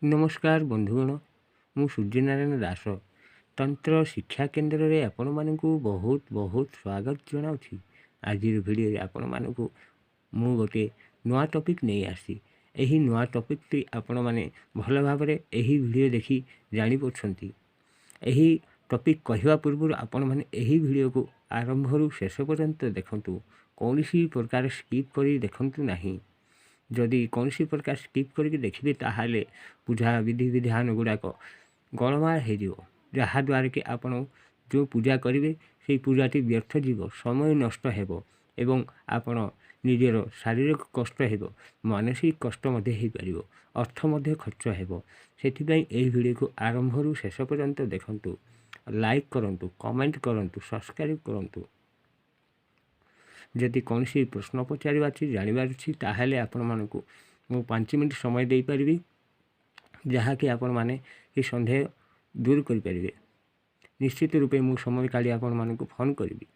ନମସ୍କାର ବନ୍ଧୁଗଣ, ମୁଁ ସୂର୍ଯ୍ୟନାରାୟଣ ଦାସ ତନ୍ତ୍ର ଶିକ୍ଷା କେନ୍ଦ୍ରରେ ଆପଣମାନଙ୍କୁ ବହୁତ ବହୁତ ସ୍ୱାଗତ ଜଣାଉଛି। ଆଜିର ଭିଡ଼ିଓରେ ଆପଣମାନଙ୍କୁ ମୁଁ ଗୋଟିଏ ନୂଆ ଟପିକ୍ ନେଇ ଆସିଛି। ଏହି ନୂଆ ଟପିକ୍ଟି ଆପଣମାନେ ଭଲ ଭାବରେ ଏହି ଭିଡ଼ିଓ ଦେଖି ଜାଣିପାରୁଛନ୍ତି। ଏହି ଟପିକ୍ କହିବା ପୂର୍ବରୁ ଆପଣମାନେ ଏହି ଭିଡ଼ିଓକୁ ଆରମ୍ଭରୁ ଶେଷ ପର୍ଯ୍ୟନ୍ତ ଦେଖନ୍ତୁ, କୌଣସି ପ୍ରକାର ସ୍କିପ୍ କରି ଦେଖନ୍ତୁ ନାହିଁ। ଯଦି କୌଣସି ପ୍ରକାର ସ୍କିପ୍ କରିକି ଦେଖିବେ, ତାହେଲେ ପୂଜା ବିଧି ବିଧାନ ଗୁଡ଼ାକ ଗଳମାଳ ହେଇଯିବ, ଯାହାଦ୍ୱାରା କି ଆପଣ ଯେଉଁ ପୂଜା କରିବେ ସେଇ ପୂଜାଟି ବ୍ୟର୍ଥ ଯିବ, ସମୟ ନଷ୍ଟ ହେବ ଏବଂ ଆପଣ ନିଜର ଶାରୀରିକ କଷ୍ଟ ହେବ, ମାନସିକ କଷ୍ଟ ମଧ୍ୟ ହେଇପାରିବ, ଅର୍ଥ ମଧ୍ୟ ଖର୍ଚ୍ଚ ହେବ। ସେଥିପାଇଁ ଏହି ଭିଡ଼ିଓକୁ ଆରମ୍ଭରୁ ଶେଷ ପର୍ଯ୍ୟନ୍ତ ଦେଖନ୍ତୁ, ଲାଇକ୍ କରନ୍ତୁ, କମେଣ୍ଟ କରନ୍ତୁ, ସବସ୍କ୍ରାଇବ୍ କରନ୍ତୁ। ଯଦି କୌଣସି ପ୍ରଶ୍ନ ପଚାରିବାର ଅଛି, ଜାଣିବାର ଅଛି, ତାହେଲେ ଆପଣମାନଙ୍କୁ ମୁଁ 5 ମିନିଟ୍ ସମୟ ଦେଇପାରିବି, ଯାହାକି ଆପଣମାନେ ଏହି ସନ୍ଦେହ ଦୂର କରିପାରିବେ। ନିଶ୍ଚିତ ରୂପେ ମୁଁ ସମୟ କାଢ଼ି ଆପଣମାନଙ୍କୁ ଫୋନ୍ କରିବି।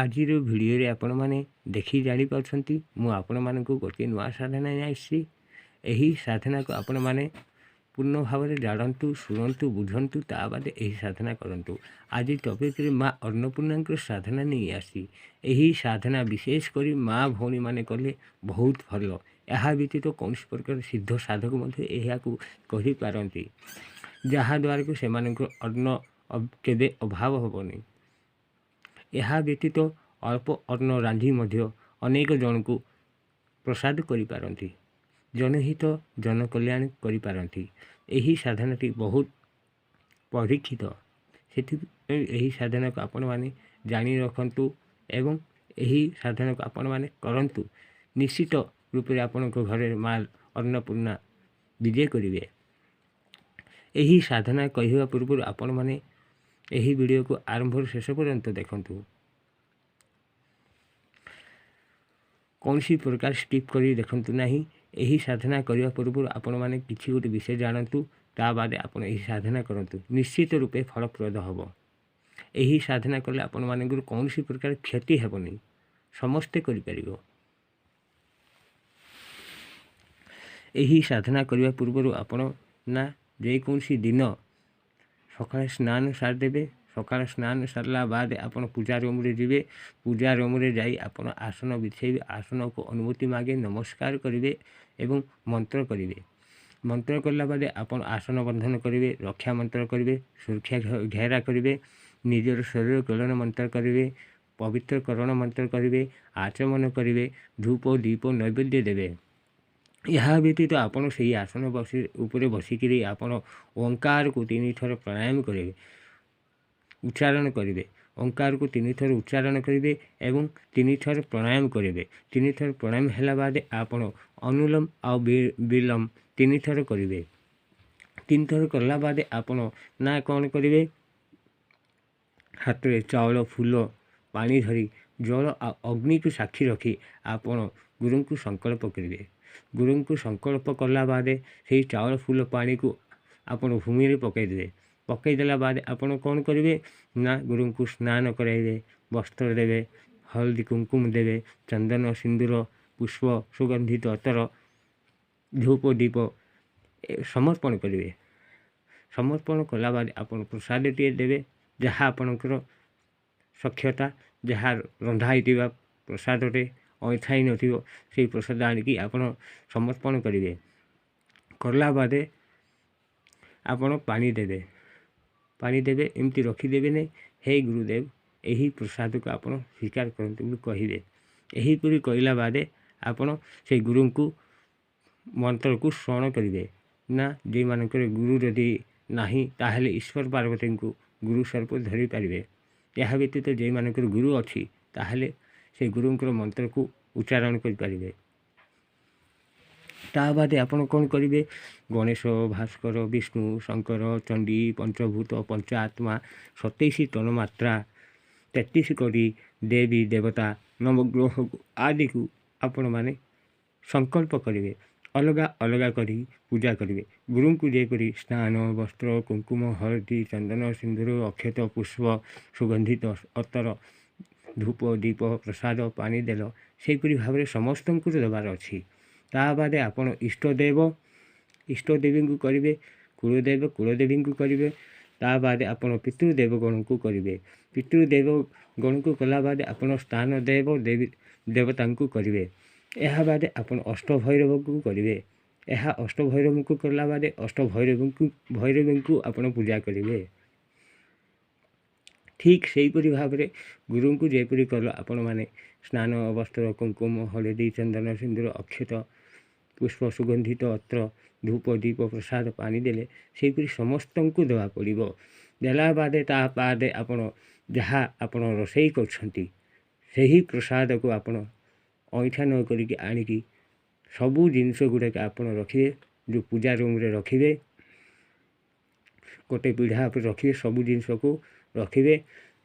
ଆଜିର ଭିଡ଼ିଓରେ ଆପଣମାନେ ଦେଖି ଜାଣିପାରୁଛନ୍ତି, ମୁଁ ଆପଣମାନଙ୍କୁ ଗୋଟିଏ ନୂଆ ସାଧନା ନେଇ ଆସିଛି। ଏହି ସାଧନାକୁ ଆପଣମାନେ ପୂର୍ଣ୍ଣ ଭାବରେ ଜାଣନ୍ତୁ, ଶୁଣନ୍ତୁ, ବୁଝନ୍ତୁ, ତା ବାଦେ ଏହି ସାଧନା କରନ୍ତୁ। ଆଜି ଟପିକ୍ରେ ମା ଅନ୍ନପୂର୍ଣ୍ଣାଙ୍କର ସାଧନା ନେଇ ଆସିଛି। ଏହି ସାଧନା ବିଶେଷ କରି ମା ଭଉଣୀମାନେ କଲେ ବହୁତ ଭଲ। ଏହା ବ୍ୟତୀତ କୌଣସି ପ୍ରକାର ସିଦ୍ଧ ସାଧକ ମଧ୍ୟ ଏହାକୁ କରିପାରନ୍ତି, ଯାହାଦ୍ୱାରା କି ସେମାନଙ୍କର ଅନ୍ନ କେବେ ଅଭାବ ହେବନି। ଏହା ବ୍ୟତୀତ ଅଳ୍ପ ଅନ୍ନ ରାନ୍ଧି ମଧ୍ୟ ଅନେକ ଜଣଙ୍କୁ ପ୍ରସାଦ କରିପାରନ୍ତି, ଜନହିତ ଜନକଲ୍ୟାଣ କରିପାରନ୍ତି। ଏହି ସାଧନାଟି ବହୁତ ପରୀକ୍ଷିତ, ସେଥିପାଇଁ ଏହି ସାଧନାକୁ ଆପଣମାନେ ଜାଣି ରଖନ୍ତୁ ଏବଂ ଏହି ସାଧନାକୁ ଆପଣମାନେ କରନ୍ତୁ। ନିଶ୍ଚିତ ରୂପରେ ଆପଣଙ୍କ ଘରେ ମା ଅନ୍ନପୂର୍ଣ୍ଣା ବିଜେ କରିବେ। ଏହି ସାଧନା କହିବା ପୂର୍ବରୁ ଆପଣମାନେ ଏହି ଭିଡ଼ିଓକୁ ଆରମ୍ଭରୁ ଶେଷ ପର୍ଯ୍ୟନ୍ତ ଦେଖନ୍ତୁ, କୌଣସି ପ୍ରକାର ସ୍କିପ୍ କରି ଦେଖନ୍ତୁ ନାହିଁ। ଏହି ସାଧନା କରିବା ପୂର୍ବରୁ ଆପଣମାନେ କିଛି ଗୋଟେ ବିଷୟ ଜାଣନ୍ତୁ, ତା ବାଦେ ଆପଣ ଏହି ସାଧନା କରନ୍ତୁ, ନିଶ୍ଚିତ ରୂପେ ଫଳପ୍ରଦ ହେବ। ଏହି ସାଧନା କଲେ ଆପଣମାନଙ୍କର କୌଣସି ପ୍ରକାର କ୍ଷତି ହେବନି, ସମସ୍ତେ କରିପାରିବ। ଏହି ସାଧନା କରିବା ପୂର୍ବରୁ ଆପଣ ନା ଯେକୌଣସି ଦିନ ସକାଳେ ସ୍ନାନ ସାରିଦେବେ। ସକାଳେ ସ୍ନାନ ସାରିଲା ବାଦେ ଆପଣ ପୂଜା ରୁମ୍ରେ ଯିବେ। ପୂଜା ରୁମ୍ରେ ଯାଇ ଆପଣ ଆସନ ବିଛେଇବେ, ଆସନକୁ ଅନୁମତି ମାଗି ନମସ୍କାର କରିବେ ଏବଂ ମନ୍ତ୍ର କରିବେ। ମନ୍ତ୍ର କଲା ବାଦେ ଆପଣ ଆସନ ବନ୍ଧନ କରିବେ, ରକ୍ଷା ମନ୍ତ୍ର କରିବେ, ସୁରକ୍ଷା ଘେରା କରିବେ, ନିଜର ଶରୀର କଳନ ମନ୍ତ୍ର କରିବେ, ପବିତ୍ରକରଣ ମନ୍ତ୍ର କରିବେ, ଆଚମନ କରିବେ, ଧୂପ ଦୀପ ନୈବେଦ୍ୟ ଦେବେ। ଏହା ବ୍ୟତୀତ ଆପଣ ସେଇ ଆସନ ବସି ଉପରେ ବସିକିରି ଆପଣ ଓଙ୍କାରକୁ 3 ଥର ପ୍ରାଣାୟାମ କରିବେ, ଉଚ୍ଚାରଣ କରିବେ। ଓଙ୍କାରକୁ 3 ଥର ଉଚ୍ଚାରଣ କରିବେ ଏବଂ 3 ଥର ପ୍ରାଣାୟାମ କରିବେ। 3 ଥର ପ୍ରାଣାୟାମ ହେଲା ବାଦେ ଆପଣ ଅନୁଲୋମ ଆଉ ବିଲୋମ 3 ଥର କରିବେ। 3 ଥର କଲା ବାଦେ ଆପଣ ନା କ'ଣ କରିବେ? ହାତରେ ଚାଉଳ, ଫୁଲ, ପାଣି ଧରି ଜଳ ଆଉ ଅଗ୍ନିକୁ ସାକ୍ଷୀ ରଖି ଆପଣ ଗୁରୁଙ୍କୁ ସଂକଳ୍ପ କରିବେ। ଗୁରୁଙ୍କୁ ସଂକଳ୍ପ କଲା ବାଦେ ସେଇ ଚାଉଳ, ଫୁଲ, ପାଣିକୁ ଆପଣ ଭୂମିରେ ପକାଇଦେବେ। ପକାଇଦେଲା ବାଦେ ଆପଣ କ'ଣ କରିବେ ନା ଗୁରୁଙ୍କୁ ସ୍ନାନ କରାଇବେ, ବସ୍ତ୍ର ଦେବେ, ହଳଦୀ କୁଙ୍କୁମ ଦେବେ, ଚନ୍ଦନ, ସିନ୍ଦୁର, ପୁଷ୍ପ, ସୁଗନ୍ଧିତ ଅତର, ଧୂପ ଦୀପ ସମର୍ପଣ କରିବେ। ସମର୍ପଣ କଲା ବାଦେ ଆପଣ ପ୍ରସାଦଟିଏ ଦେବେ, ଯାହା ଆପଣଙ୍କର ସକ୍ଷତା, ଯାହା ରନ୍ଧା ହେଇଥିବା ପ୍ରସାଦରେ ଅଇଁଠା ହେଇନଥିବ, ସେଇ ପ୍ରସାଦ ଆଣିକି ଆପଣ ସମର୍ପଣ କରିବେ। କଲା ବାଦେ ଆପଣ ପାଣି ଦେବେ। ପାଣି ଦେବେ, ଏମିତି ରଖିଦେବେ ନାହିଁ। ହେ ଗୁରୁଦେବ, ଏହି ପ୍ରସାଦକୁ ଆପଣ ସ୍ୱୀକାର କରନ୍ତୁ ବୋଲି କହିବେ। ଏହିପରି କହିଲା ବାଦେ ଆପଣ ସେଇ ଗୁରୁଙ୍କୁ ମନ୍ତ୍ରକୁ ସ୍ମରଣ କରିବେ। ନା ଯେଉଁମାନଙ୍କର ଗୁରୁ ଯଦି ନାହିଁ, ତାହେଲେ ଈଶ୍ୱର ପାର୍ବତୀଙ୍କୁ ଗୁରୁ ସ୍ୱରୂପ ଧରିପାରିବେ। ଏହା ବ୍ୟତୀତ ଯେଉଁମାନଙ୍କର ଗୁରୁ ଅଛି, ତାହେଲେ ସେ ଗୁରୁଙ୍କର ମନ୍ତ୍ରକୁ ଉଚ୍ଚାରଣ କରିପାରିବେ। ତା ବାଦେ ଆପଣ କ'ଣ କରିବେ? ଗଣେଶ, ଭାସ୍କର, ବିଷ୍ଣୁ, ଶଙ୍କର, ଚଣ୍ଡୀ, ପଞ୍ଚଭୂତ, ପଞ୍ଚ ଆତ୍ମା, 27 ତନ୍ମାତ୍ରା, 33 କୋଟି ଦେବୀ ଦେବତା, ନବଗ୍ରହ ଆଦିକୁ ଆପଣମାନେ ସଂକଳ୍ପ କରିବେ, ଅଲଗା ଅଲଗା କରି ପୂଜା କରିବେ। ଗୁରୁଙ୍କୁ ଯେପରି ସ୍ନାନ, ବସ୍ତ୍ର, କୁଙ୍କୁମ, ହଳଦୀ, ଚନ୍ଦନ, ସିନ୍ଦୁର, ଅକ୍ଷତ, ପୁଷ୍ପ, ସୁଗନ୍ଧିତ ଅତର, ଧୂପ ଦୀପ, ପ୍ରସାଦ, ପାଣି ଦେଲ, ସେହିପରି ଭାବରେ ସମସ୍ତଙ୍କୁ ଦେବାର ଅଛି। ତା ବାଦେ ଆପଣ ଇଷ୍ଟଦେବ ଇଷ୍ଟଦେବୀଙ୍କୁ କରିବେ, କୁଳଦେବ କୁଳଦେବୀଙ୍କୁ କରିବେ। ତା ବାଦେ ଆପଣ ପିତୃଦେବଗଣଙ୍କୁ କରିବେ। ପିତୃଦେବ ଗଣଙ୍କୁ କଲା ବାଦେ ଆପଣ ସ୍ଥାନ ଦେବ ଦେବୀ ଦେବତାଙ୍କୁ କରିବେ। ଏହା ବାଦେ ଆପଣ ଅଷ୍ଟଭୈରବଙ୍କୁ କରିବେ। ଏହା ଅଷ୍ଟଭୈରବଙ୍କୁ କଲା ବାଦେ ଅଷ୍ଟଭୈରବଙ୍କୁ ଭୈରବୀଙ୍କୁ ଆପଣ ପୂଜା କରିବେ। ଠିକ୍ ସେହିପରି ଭାବରେ ଗୁରୁଙ୍କୁ ଯେପରି କଲ ଆପଣମାନେ ସ୍ନାନ, ବସ୍ତ୍ର, କୁଙ୍କୁମ, ହଳଦୀ, ଚନ୍ଦନ, ସିନ୍ଦୁର, ଅକ୍ଷତ, ପୁଷ୍ପ, ସୁଗନ୍ଧିତ ଅତ୍ର, ଧୂପ, ଦୀପ, ପ୍ରସାଦ, ପାଣି ଦେଲେ, ସେହିପରି ସମସ୍ତଙ୍କୁ ଦେବାକୁ ପଡ଼ିବ। ଦେଲା ବାଦେ ତା ବାଦେ ଆପଣ ଯାହା ଆପଣ ରୋଷେଇ କରୁଛନ୍ତି, ସେହି ପ୍ରସାଦକୁ ଆପଣ ଅଇଁଠା ନ କରିକି ଆଣିକି ସବୁ ଜିନିଷ ଗୁଡ଼ାକ ଆପଣ ରଖିବେ। ଯେଉଁ ପୂଜା ରୁମ୍ରେ ରଖିବେ, ଗୋଟେ ପିଢ଼ା ଉପରେ ରଖିବେ, ସବୁ ଜିନିଷକୁ ରଖିବେ।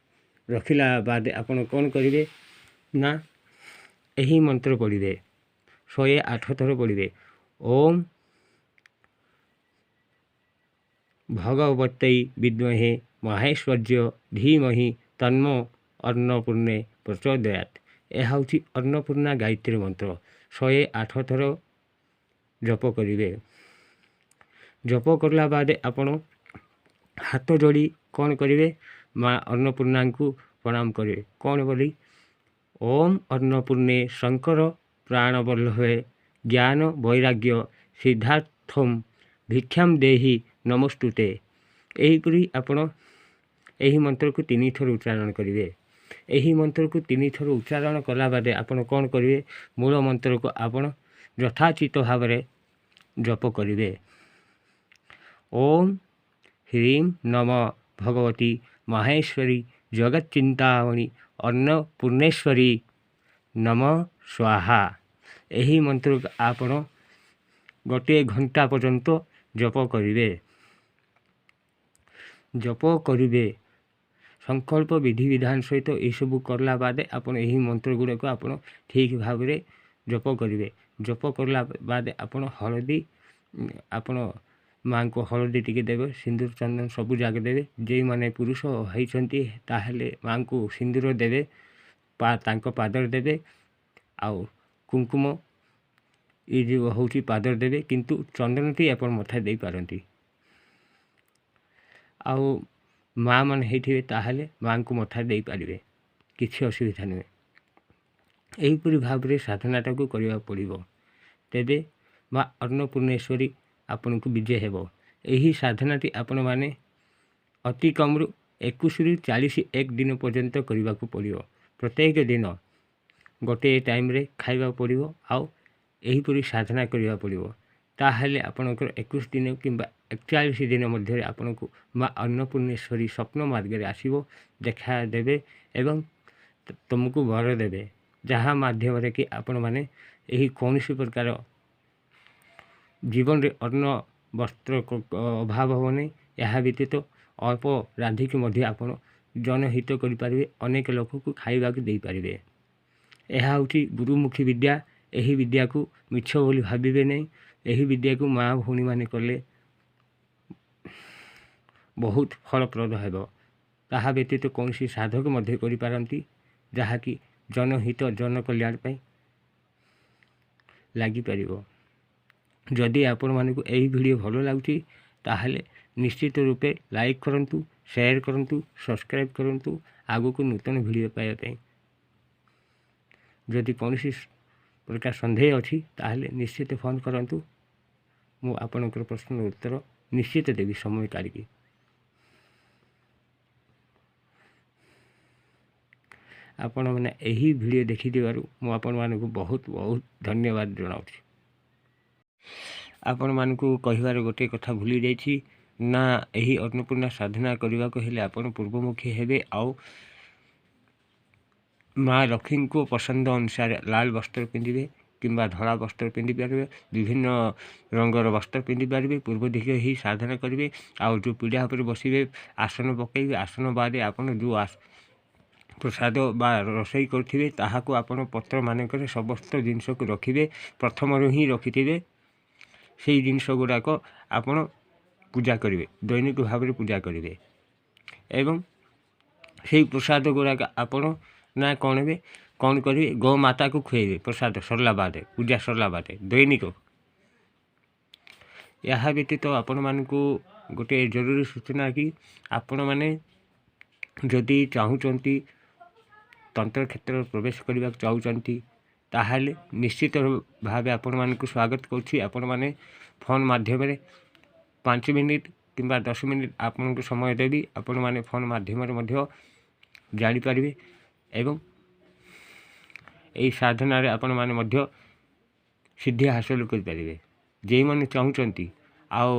ରଖିଲା ବାଦେ ଆପଣ କ'ଣ କରିବେ ନା ଏହି ମନ୍ତ୍ର ପଢ଼ିବେ, 108 ଥର ପଢ଼ିବେ। ଓମ୍ ଭଗବତୈ ବିଦ୍ମହେ ମହେଶ୍ୱର୍ଯ୍ୟ ଧୀମହି ତନ୍ମ ଅନ୍ନପୂର୍ଣ୍ଣେ ପ୍ରଚୋଦୟାତ୍। ଏହା ହେଉଛି ଅନ୍ନପୂର୍ଣ୍ଣା ଗାୟତ୍ରୀ ମନ୍ତ୍ର। 108 ଥର ଜପ କରିବେ। ଜପ କଲା ବାଦେ ଆପଣ ହାତ ଯୋଡ଼ି କ'ଣ କରିବେ? ମା ଅନ୍ନପୂର୍ଣ୍ଣାଙ୍କୁ ପ୍ରଣାମ କରିବେ। କ'ଣ ବୋଲି? ଓମ୍ ଅନ୍ନପୂର୍ଣ୍ଣେ ଶଙ୍କର ପ୍ରାଣବଲ୍ଲଭେ ଜ୍ଞାନ ବୈରାଗ୍ୟ ସିଦ୍ଧାର୍ଥମ ଭିକ୍ଷାମ ଦେହି ନମସ୍ତୁତେ। ଏହିପରି ଆପଣ ଏହି ମନ୍ତ୍ରକୁ 3 ଥର ଉଚ୍ଚାରଣ କରିବେ। ଏହି ମନ୍ତ୍ରକୁ 3 ଥର ଉଚ୍ଚାରଣ କଲା ବାଦେ ଆପଣ କ'ଣ କରିବେ? ମୂଳ ମନ୍ତ୍ରକୁ ଆପଣ ଯଥାଚିତ ଭାବରେ ଜପ କରିବେ। ଓମ୍ ହ୍ରୀಂ ନମ ଭଗବତୀ ମାହେଶ୍ୱରୀ ଜଗତ ଚିନ୍ତାମଣି ଅନ୍ନପୂର୍ଣ୍ଣେଶ୍ୱରୀ ନମ ସ୍ୱାହା। ଏହି ମନ୍ତ୍ରକୁ ଆପଣ ଗୋଟିଏ ଘଣ୍ଟା ପର୍ଯ୍ୟନ୍ତ ଜପ କରିବେ। ଜପ କରିବେ ସଂକଳ୍ପ ବିଧିବିଧାନ ସହିତ। ଏସବୁ କଲା ବାଦେ ଆପଣ ଏହି ମନ୍ତ୍ର ଗୁଡ଼ାକୁ ଆପଣ ଠିକ୍ ଭାବରେ ଜପ କରିବେ। ଜପ କଲା ବାଦେ ଆପଣ ହଳଦୀ, ଆପଣ ମାଆଙ୍କୁ ହଳଦୀ ଟିକେ ଦେବେ, ସିନ୍ଦୁର, ଚନ୍ଦନ ସବୁ ଯାକ ଦେବେ। ଯେଉଁମାନେ ପୁରୁଷ ହେଇଛନ୍ତି, ତାହେଲେ ମାଆଙ୍କୁ ସିନ୍ଦୁର ଦେବେ, ତାଙ୍କ ପାଦରେ ଦେବେ, ଆଉ କୁଙ୍କୁମ ଏ ଯେଉଁ ହେଉଛି ପାଦରେ ଦେବେ, କିନ୍ତୁ ଚନ୍ଦନଟି ଆପଣ ମଥାରେ ଦେଇପାରନ୍ତି। ଆଉ ମା' ମାନେ ହେଇଥିବେ, ତାହେଲେ ମାଆଙ୍କୁ ମଥାରେ ଦେଇପାରିବେ, କିଛି ଅସୁବିଧା ନୁହେଁ। ଏହିପରି ଭାବରେ ସାଧନାଟାକୁ କରିବାକୁ ପଡ଼ିବ, ତେବେ ମା ଅନ୍ନପୂର୍ଣ୍ଣେଶ୍ୱରୀ ଆପଣଙ୍କୁ ବିଜୟ ହେବ। ଏହି ସାଧନାଟି ଆପଣମାନେ ଅତି କମ୍ରୁ 21ରୁ 41 ଦିନ ପର୍ଯ୍ୟନ୍ତ କରିବାକୁ ପଡ଼ିବ। ପ୍ରତ୍ୟେକ ଦିନ ଗୋଟିଏ ଟାଇମ୍ରେ ଖାଇବାକୁ ପଡ଼ିବ ଆଉ ଏହିପରି ସାଧନା କରିବାକୁ ପଡ଼ିବ। ତାହେଲେ ଆପଣଙ୍କର 21 ଦିନ କିମ୍ବା 41 ଦିନ ମଧ୍ୟରେ ଆପଣଙ୍କୁ ମା ଅନ୍ନପୂର୍ଣ୍ଣେଶ୍ୱରୀ ସ୍ୱପ୍ନ ମାର୍ଗରେ ଆସିବ, ଦେଖା ଦେବେ ଏବଂ ତୁମକୁ ବର ଦେବେ, ଯାହା ମାଧ୍ୟମରେ କି ଆପଣମାନେ ଏହି କୌଣସି ପ୍ରକାର ଜୀବନରେ ଅନ୍ନ ବସ୍ତ୍ର ଅଭାବ ହେବନି। ଏହା ବ୍ୟତୀତ ଅଳ୍ପ ରାନ୍ଧିକି ମଧ୍ୟ ଆପଣ ଜନହିତ କରିପାରିବେ, ଅନେକ ଲୋକକୁ ଖାଇବାକୁ ଦେଇପାରିବେ। ଏହା ହେଉଛି ଗୁରୁମୁଖୀ ବିଦ୍ୟା। ଏହି ବିଦ୍ୟାକୁ ମିଛ ବୋଲି ଭାବିବେ ନାହିଁ। ଏହି ବିଦ୍ୟାକୁ ମା ଭଉଣୀମାନେ କଲେ ବହୁତ ଫଳପ୍ରଦ ହେବ। ତାହା ବ୍ୟତୀତ କୌଣସି ସାଧକ ମଧ୍ୟ କରିପାରନ୍ତି, ଯାହାକି ଜନହିତ ଜନକଲ୍ୟାଣ ପାଇଁ ଲାଗିପାରିବ। ଯଦି ଆପଣମାନଙ୍କୁ ଏହି ଭିଡ଼ିଓ ଭଲ ଲାଗୁଛି, ତାହେଲେ ନିଶ୍ଚିତ ରୂପେ ଲାଇକ୍ କରନ୍ତୁ, ସେୟାର କରନ୍ତୁ, ସବସ୍କ୍ରାଇବ୍ କରନ୍ତୁ ଆଗକୁ ନୂତନ ଭିଡ଼ିଓ ପାଇବା ପାଇଁ। ଯଦି କୌଣସି ପ୍ରକାର ସନ୍ଦେହ ଅଛି, ତାହେଲେ ନିଶ୍ଚିତ ଫୋନ୍ କରନ୍ତୁ। ମୁଁ ଆପଣଙ୍କର ପ୍ରଶ୍ନର ଉତ୍ତର ନିଶ୍ଚିତ ଦେବି ସମୟ କାଢ଼ିକି। ଆପଣମାନେ ଏହି ଭିଡ଼ିଓ ଦେଖିଥିବାରୁ ମୁଁ ଆପଣମାନଙ୍କୁ ବହୁତ ବହୁତ ଧନ୍ୟବାଦ ଜଣାଉଛି। ଆପଣମାନଙ୍କୁ କହିବାର ଗୋଟିଏ କଥା ଭୁଲି ଯାଇଛି ନା, ଏହି ଅନ୍ନପୂର୍ଣ୍ଣା ସାଧନା କରିବାକୁ ହେଲେ ଆପଣ ପୂର୍ବମୁଖୀ ହେବେ ଆଉ ମା ଲକ୍ଷ୍ମୀଙ୍କୁ ପସନ୍ଦ ଅନୁସାରେ ଲାଲ ବସ୍ତ୍ର ପିନ୍ଧିବେ କିମ୍ବା ଧଳା ବସ୍ତ୍ର ପିନ୍ଧିପାରିବେ, ବିଭିନ୍ନ ରଙ୍ଗର ବସ୍ତ୍ର ପିନ୍ଧିପାରିବେ। ପୂର୍ବ ଦିଗ ହିଁ ସାଧନା କରିବେ ଆଉ ଯେଉଁ ପିଢ଼ା ଉପରେ ବସିବେ, ଆସନ ପକାଇବେ। ଆସନ ବାଦେ ଆପଣ ଯେଉଁ ପ୍ରସାଦ ବା ରୋଷେଇ କରୁଥିବେ, ତାହାକୁ ଆପଣ ପତ୍ରମାନଙ୍କରେ ସମସ୍ତ ଜିନିଷକୁ ରଖିବେ। ପ୍ରଥମରୁ ହିଁ ରଖିଥିବେ, ସେଇ ଜିନିଷ ଗୁଡ଼ାକ ଆପଣ ପୂଜା କରିବେ, ଦୈନିକ ଭାବରେ ପୂଜା କରିବେ। ଏବଂ ସେଇ ପ୍ରସାଦ ଗୁଡ଼ାକ ଆପଣ ନା କ'ଣ ହେବେ କ'ଣ କରିବେ? ଗୋମାତାକୁ ଖୁଆଇବେ ପ୍ରସାଦ ସରିଲା ବାଦେ, ପୂଜା ସରିଲା ବାଦେ ଦୈନିକ। ଏହା ବ୍ୟତୀତ ଆପଣମାନଙ୍କୁ ଗୋଟିଏ ଜରୁରୀ ସୂଚନା କି ଆପଣମାନେ ଯଦି ଚାହୁଁଛନ୍ତି, ତନ୍ତ୍ର କ୍ଷେତ୍ରରେ ପ୍ରବେଶ କରିବାକୁ ଚାହୁଁଛନ୍ତି, ତାହେଲେ ନିଶ୍ଚିତ ଭାବେ ଆପଣମାନଙ୍କୁ ସ୍ୱାଗତ କରୁଛି। ଆପଣମାନେ ଫୋନ୍ ମାଧ୍ୟମରେ 5 ମିନିଟ୍ କିମ୍ବା 10 ମିନିଟ୍ ଆପଣଙ୍କୁ ସମୟ ଦେବି, ଆପଣମାନେ ଫୋନ୍ ମାଧ୍ୟମରେ ମଧ୍ୟ ଜାଣିପାରିବେ ଏବଂ ଏହି ସାଧନାରେ ଆପଣମାନେ ମଧ୍ୟ ସିଦ୍ଧି ହାସଲ କରିପାରିବେ, ଯେଉଁମାନେ ଚାହୁଁଛନ୍ତି। ଆଉ